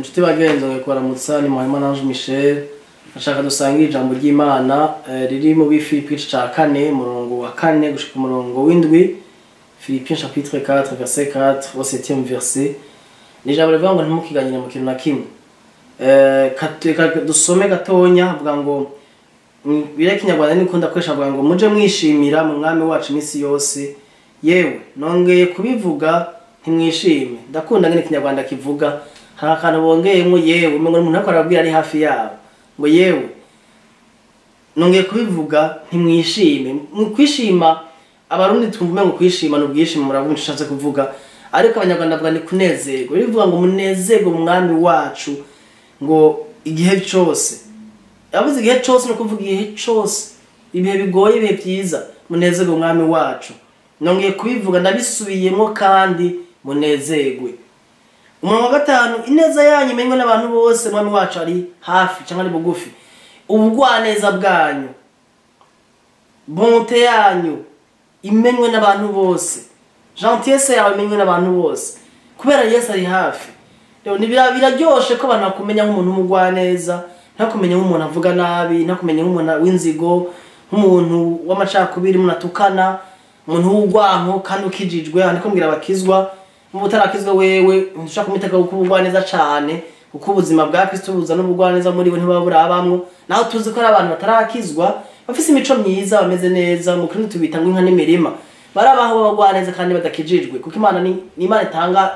Inshuti bagenzi ngiye kubaramutsa, ni Muhayimana Ange Michel. Ashaka dusangire ijambo ry'Imana riri mu Bifilipi igice ca 4, umurongo wa 4 gushika umurongo w'indwi. Philippiens chapitre 4, verset 4 au 7e verset. Ni ijambo rivuga ngo ntimukiganyire mu kintu na kimwe. Reka dusome gatonya, avuga ngo bire Kinyarwanda niko ndakoresha, avuga ngo muje mwishimira mu Mwami wacu iminsi yose, yewe nongeye kubivuga, ntimwishime. Ndakunda ngene Kinyarwanda kivuga, hari akantu bongeyemo yewe, umengo umuntu ariko arabwira ari hafi yabo ngo yewe nongeye kubivuga, ntimwishime. Mu kwishima, Abarundi twumva umengo kwishima ni ubwishime, murabona ico nshatse kuvuga, ariko Abanyarwanda bavuga ni kunezerwa. Bivuga ngo munezerwe mu Mwami wacu ngo igihe cose. Yavuze igihe cose, no kuvuga igihe cose, ibihe bigoye, ibihe vyiza, munezerwe mu Mwami wacu. Nongeye kubivuga, ndabisubiyemo kandi, munezerwe. Umurongo wa 5: ineza yanyu imenywe n'abantu bose, Umwami wacu ari hafi cyangwa ari bugufi. Ubugwaneza bwanyu, bonté yanyu imenywe n'abantu bose, gentillesse yawe imenywe n'abantu bose, kubera Yesu ari hafi. Rero biraryoshe ko abantu bakumenya nk'umuntu w'umugwaneza, ntakumenya nk'umuntu avuga nabi, ntakumenya nk'umuntu w'inzigo, nk'umuntu w'amacakubiri, umuntu atukana, umuntu w'urwanko, kandi ukijijwe. Aha ndiko mbwira abakizwa. Mu utarakizwa wewe ntushaka kumutega kuko ubugwaneza cane, kuko ubuzima bwa Kristo buza n'ubugwaneza muri we ntibuba burabamwo. Naho tuzi ko ari abantu batarakizwa bafise imico myiza, bameze neza, mu Kristo tubita ngo inka n'imirima, barabaho babagwaneza kandi badakijijwe, kuko Imana ni Imana itanga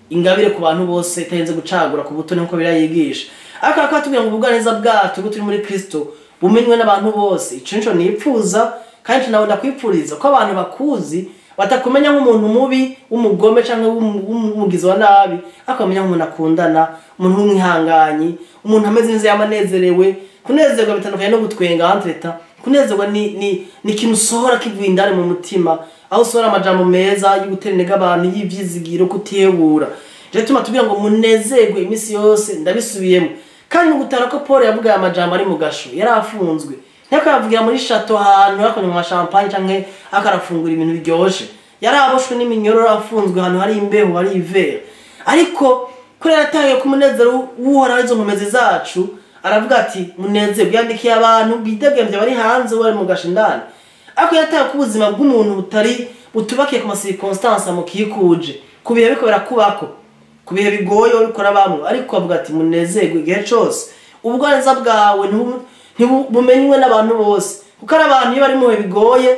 ingabire ku bantu bose itarinze gucagura ku buto, nkuko birayigisha. Ariko akaba tubwira ngo ubugwaneza bwacu bwo turi muri Kristo bumenywe n'abantu bose. Ico nico nipfuza, kandi nawe ndakwipfuriza ko abantu bakuzi batakumenya nk'umuntu mubi, w'umugome canke w'umugizi wa nabi, ariko bamenya nk'umuntu akundana, umuntu w'umwihanganyi, umuntu ameze neza, yamanezerewe. Kunezerwa bitandukanye no gutwenga entreta. Kunezerwa ni ikintu usohora kivuye indani mu mutima, aho usohora amajambo meza yo gutera intege abantu, y'ivyizigiro, kutihebura. Je tuma tubwira ngo munezerwe iminsi yose, ndabisubiyemo. Kandi gutara ko Paul yavuga aya majambo ari mu gasho, yari afunzwe, ntako yavugira muri château ahantu akanywa champagne canke akarafungura ibintu biryoshe. Yari aboshwe n'iminyoro, afunzwe ahantu hari imbeho, hari hiver, ariko kuri yarataye ku munezero w'Uhoraho izo nkomezi zacu. Aravuga ati munezerwe. Yandikiye abantu bidegemvye bari hanze, bari mu gasho indani, ariko yataye ku buzima bw'umuntu butari butubakiye ku ma circonstances amukikuje, ku bihe biriko birakubako, ku bihe bigoye uriko urabamwo, ariko avuga ati munezerwe igihe cose. Ubugwaneza bwawe ntibumenywe n'abantu bose, kuko ari abantu iyo bari mu bihe bigoye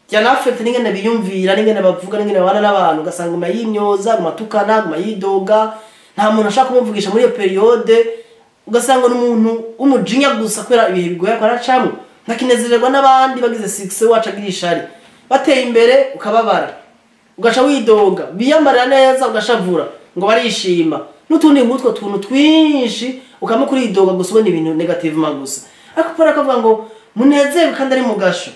byanafekte n'ingene biyumvira, n'ingene bavuga, n'ingene babana n'abantu. Ugasanga guma yimyoza, guma atukana, guma yidoga, nta muntu ashaka kumuvugisha muri iyo période. Ugasanga ni umuntu w'umujinya gusa kubera ibihe bigoye ariko aracamwo, ntakinezererwa n'abandi bagize succès, wacu agira ishari, bateye imbere ukababara, ugaca widoga, biyambarira neza ugashavura ngo barishima, n'utundi nk'utwo tuntu twinshi, ukama kuridoga gusa, ubona ibintu négativement gusa. Ariko Paul akavuga ngo munezerwe kandi ari mu gasho.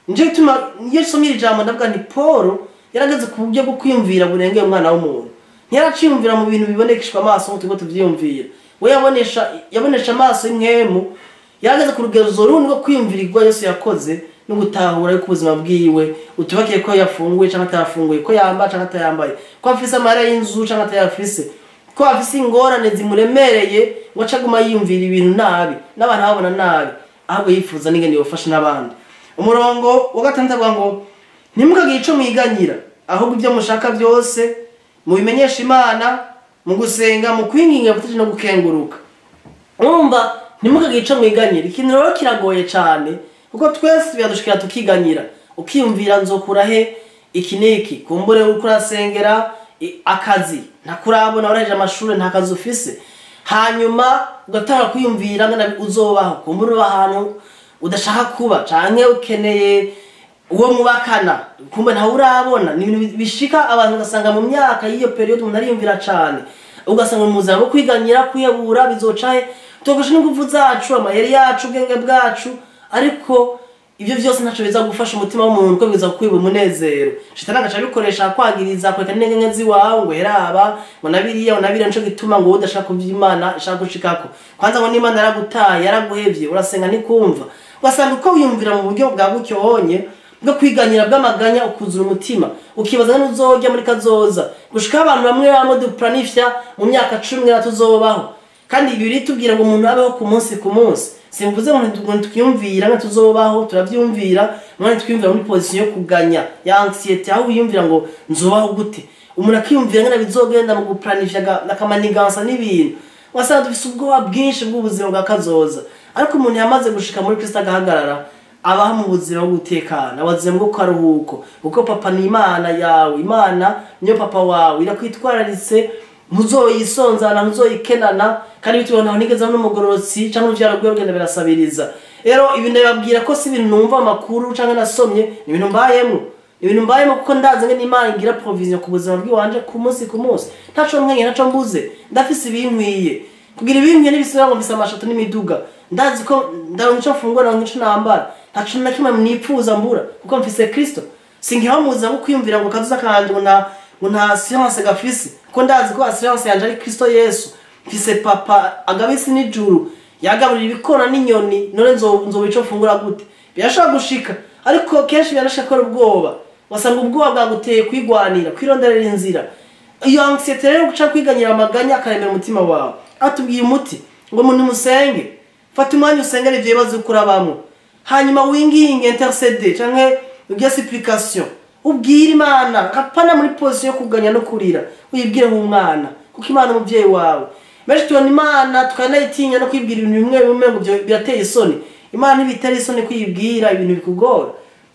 Nico gituma iyo nsomye iri jambo ndavuga nti Paul yarageze ku buryo bwo kwiyumvira burengeye umwana w'umuntu. Ntiyaraciyumvira mu bintu bibonekeshwa amaso nk'uko turiko tuvyiyumvira. We yabonesha amaso y'impwemu. Yarageze ku rugero rundi rwo kwiyumvira ibyo Yesu yakoze no gutahura yuko ubuzima bwiwe utubakiye ko yafunguye canke atafunguye, ko yambaye canke atayambaye, ko afise amahera y'inzu canke atayafise, ko afise ingorane zimuremereye, ngo ace aguma yiyumvira ibintu nabi n'abantu babona nabi, ahubwo yifuza n'ingene yofasha n'abandi. Umurongo wa 6 avuga ngo ntimukagire ico mwiganyira, ahubwo ibyo mushaka byose mubimenyesha Imana mu gusenga, mu kwinginga buteje no gukenguruka. Urumva, ntimukagire ico mwiganyira. Ikintu rero kiragoye cane, kuko twese biradushikira tukiganyira, ukiyumvira nzokura he iki n'iki, kumbure uriko urasengera akazi ntakurabona, waraheje amashuri nta kazi ufise, hanyuma ugatanga kwiyumvira ngana uzobaho, kumbure uba ahantu udashaka kuba, canke ukeneye uwo mubakana, kumbe ntawe urabona. Ni ibintu bishika abantu, ugasanga mu myaka y'iyo période umuntu ariyumvira cane, ugasanga mu buzima bwo kwiganyira, kwihebura, bizoca he, tugakoresha n'inguvu zacu, amayeri yacu, ubwenge bwacu, ariko ibyo byose ntaco biza gufasha umutima w'umuntu, ko biza kwiba umunezero. Shitani agaca abikoresha kwagiriza, kwereka n'intege nke ziwawe, ngo heraba, ngo nabiriya, ngo nabiriya, nico gituma ngo udashaka kuvya Imana ishaka gushikako, kwanza ngo n'Imana yaragutaye, yaraguhevye, urasenga ntikumva. Ugasanga uko wiyumvira mu buryo bwa gutyo honye bwo kwiganyira, bw'amaganya, ukuzura umutima, ukibaza n'uzorya muri kazoza, gushika abantu bamwe bamwe duplanifya mu myaka 10 tuzobaho. Kandi Bibiliya itubwira ngo umuntu abeho ku munsi ku munsi. Simvuze ngo twiyumvira nka tuzobaho, turavyumvira, mwana twiyumvira muri position yo kuganya ya anxiety, aho wiyumvira ngo nzobaho gute. Umuntu akiyumvira ngana bizogenda mu guplanifya nakamanigansa n'ibintu. Wasanga dufise ubwoba bwinshi bw'ubuzima bwa kazoza. Ariko umuntu yamaze gushika muri Kristo agahagarara, abaho mu buzima bwo gutekana, abazima bwo karuhuko, kuko papa ni Imana yawe, Imana niyo papa wawe, irakwitwararitse, ntuzoyisonzana, ntuzoyikenana, kandi bitubona aho nigeze n'umugororotsi cyangwa uruvyaro rwiwe rugenda birasabiriza. Rero ibi ndababwira ko si ibintu numva amakuru canke nasomye, ni ibintu mbayemwo. Ibintu mbayemo kuko ndazi ngene Imana igira provision ku buzima bw'iwanje ku munsi ku munsi. Ntaco nkenye, ntaco mbuze, ndafise ibinkwiye. Kugira ibinkwiye n'ibisubira ngo mfise amashato n'imiduga. Ndazi ko ndaronka ico mfungura, ndaronka ico nambara. Ntaco na kimwe nipfuza mbura kuko mfise Kristo. Sinkiha mu buzima bwo kwiyumvira ngo kazoza kanje ngo nta assurance gafise, kuko ndazi ko assurance yanje ari Kristo Yesu. Mfise papa agabisi n'ijuru, yagaburira ibikona n'inyoni, none nzoba ico mfungura gute? Birashobora gushika, ariko kenshi birashaka ko ubwoba. Wasanga ubwoba bwaguteye kwigwanira, kwironderera inzira. Iyo anxiety rero guca kwiganyira amaganya akaremera umutima wawe. Atubwiye umuti ngo umuntu musenge, fata umwanya usengere ivyo bibazo ukurabamwo, hanyuma winginge, intercede canke ugire supplication, ubwire Imana, kapana muri position yo kuganya no kurira, uyibwire nk'umwana, kuko Imana umuvyeyi wawe. Benshi tubona Imana tukanayitinya no kwibwira ibintu bimwe bimwe ngo birateye isoni. Imana ntibitera isoni kwibwira ibintu bikugora,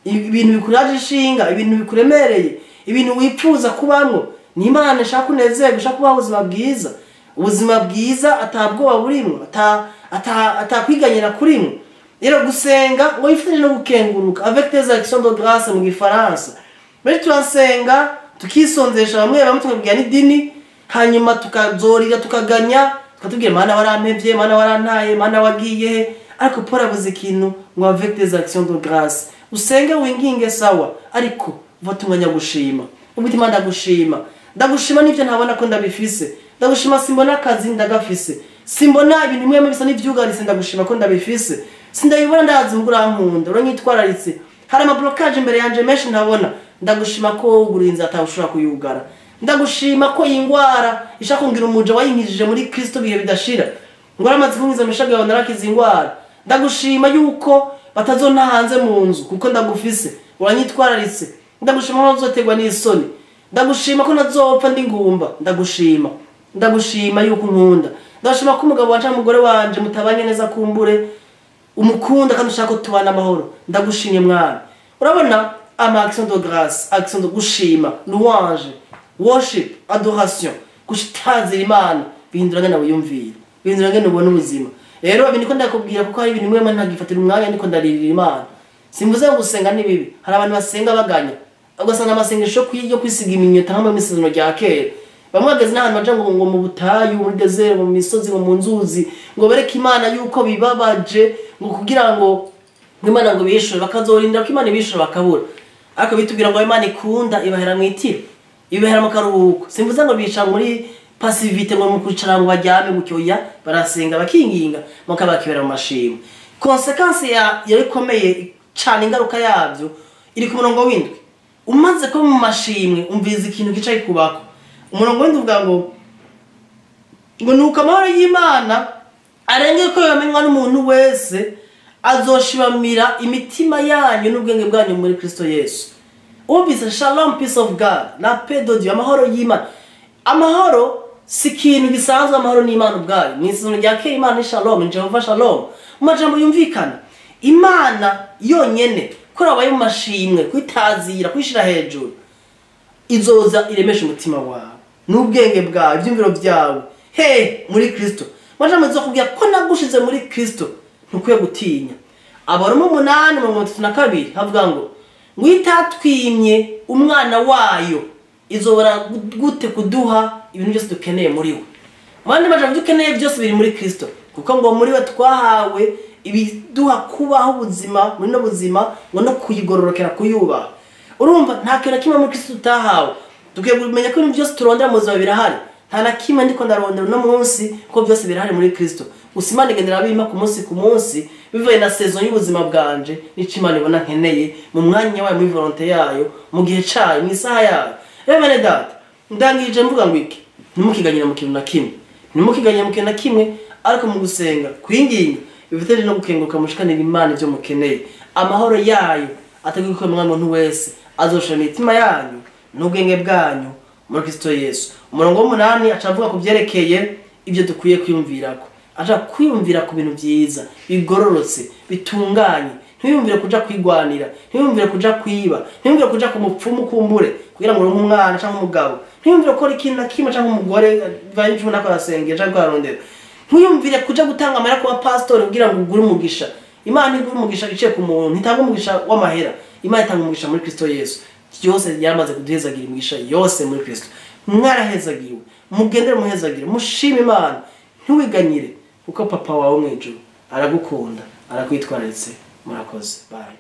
ibintu bikuraje ishinga, ibintu bikuremereye, ibintu wipfuza kubamwo. Ni Imana ishaka kunezerwa, ishaka kubaha ubuzima bwiza, ubuzima bwiza atabwoba burimwo, atakwiganyira kurimwo. Rero gusenga ngo wifatanye no gukenguruka, avec des actions de grâce mu gifaransa. Benshi turasenga tukisonzesha, bamwe bamwe tukabwira n'idini, hanyuma tukazorira, tukaganya, tukatubwira Mana warampevye, Mana warantaye, Mana wagiye he. Ariko Paul avuze ikintu ngo avec des actions de grâce. Usenge winginge sawa, ariko ufate umwanya gushima. Umutima ndagushima, ndagushima n'ivyo ntabona ko ndabifise, ndagushima simbona akazi ndagafise, simbona ibintu bimwe bisa n'ivyugaritse, ndagushima ko ndabifise, sindabibona ndazi ngo urankunda, uranyitwararitse, hari ama blocage imbere yanje menshi ntabona, ndagushima ko wuguruye inzira atawushobora kuyugara, ndagushima ko iyi ngwara ishaka kungira umuja wayinkijije muri Kristo bihe bidashira, ngo aramaze kunkiza amashaga yawe narakiza ingwara, ndagushima yuko batazonta hanze mu nzu kuko ndagufise, uranyitwararitse, ndagushima ko ntazoterwa n'isoni, ndagushima ko ntazopfa ndi ngumba, ndagushima, ndagushima yuko unkunda, ndashima ko umugabo wanje n'umugore wanje mutabanye neza kumbure umukunda kandi ushaka ko tubana amahoro, ndagushimye mwana. Urabona ama action de grâce, action de gushima, louange, worship, adoration, gushitazira Imana, bihindura ngene wiyumvira, bihindura ngene ubona ubuzima. Rero ibi niko ndakubwira kuko hari ibintu bimwe ntagifatira umwanya ndiko ndaririra Imana. Simvuze ngo gusenga ni bibi, hari abantu basenga baganya, ugasanga amasengesho yo kwisiga iminyota nka mu isezerano rya kera. Bamwe bageze n'ahantu baja ngo mu butayu, muri desert, mu misozi, ngo mu nzuzi, ngo bereke Imana yuko bibabaje, ngo kugira ngo Imana ngo bishure, bakazorinda ko Imana ibishure bakabura. Ariko bitubwira ngo Imana ikunda ibahera mu itiro, ibahera mu karuhuko. Simvuze ngo bica muri passivité ngo mu kwicara ngo baryame gutyo, oya, barasenga bakinginga, mukaba bakibera mu mashimwe. Consequence ya ikomeye cyane, ingaruka yabyo iri ku murongo w'indwi. Umaze ko mu mashimwe umviza ikintu gicaye kubako. Umurongo w'indwi uvuga ngo nuko amahoro y'Imana arenge ko yamenywa n'umuntu wese, azoshibamira imitima yanyu n'ubwenge bwanyu muri Kristo Yesu. Umvise shalom, peace of God, la paix de Dieu, amahoro y'Imana. Amahoro si ikintu gisanzwe, amahoro ni Imana ubwayo. Mu isezerano rya kera Imana ni shalom, ni Jehova shalom. Mu majambo yumvikana, Imana yonyene ko abaye mu mashimwe, kwitazira, kwishira hejuru, izoza iremesha umutima wawe n'ubwenge bwawe, ivyumviro byawe he muri Kristo. Majambo izokubwira ko nagushize muri Kristo, ntukwiye gutinya. Abaroma 8:32 havuga ngo itatwimye umwana wayo izobora gute kuduha ibintu byose dukeneye muri we. Mandi majambo dukeneye byose biri muri Kristo, kuko ngo muri we twahawe ibiduha kubaho ubuzima muri no buzima, ngo no kuyigororokera kuyubaha. Urumva nta kintu na kimwe muri Kristo tutahawe. Dukwiye kumenya ko ibintu byose turondera mu buzima birahari. Nta na kimwe ndiko ndarondera uno munsi ko byose birahari muri Kristo. Gusa Imana igendera bimpa ku munsi ku munsi, bivuye na saison y'ubuzima bwanje, n'ico Imana ibona nkeneye mu mwanya wayo, muri volonté yayo, mu gihe cayo, mu isaha yayo. Rero bene data, ndangije mvuga ngo iki: ntimukiganyire mu kintu na kimwe, ntimukiganyire mu kintu na kimwe, Ariko mu gusenga, kwinginga, bifitanye no gukenguruka, mushikanira Imana ibyo mukeneye. Amahoro yayo atagira uko muntu wese azoshira imitima yanyu n'ubwenge bwanyu muri Kristo Yesu. Umurongo w'umunani aca avuga ku byerekeye ibyo dukwiye kwiyumvirako. Aja kwiyumvira ku bintu byiza, bigororotse, bitunganye. Ntiyumvire kuja kwigwanira, ntiyumvire kuja kwiba, ntiyumvire kuja ku mupfumu kumbure kugira ngo uronke umwana canke umugabo, ntiyumvire gukora ikintu na kimwe canke umugore bivanye n'ico ubona ko arasengera canke ko ararondera, ntiyumvire kuja gutanga amahera ku bapasitori kugira ngo ugure umugisha. Imana igura umugisha iciye ku muntu, ntitanga umugisha w'amahera. Imana itanga umugisha muri Kristo Yesu. Byose yaramaze kuduhezagira imigisha yose muri Kristo. Mwarahezagiwe, mugendere muhezagire, mushime Imana, ntiwiganyire, kuko papa wawe mu ijuru aragukunda, arakwitwararitse. Murakoze, bye.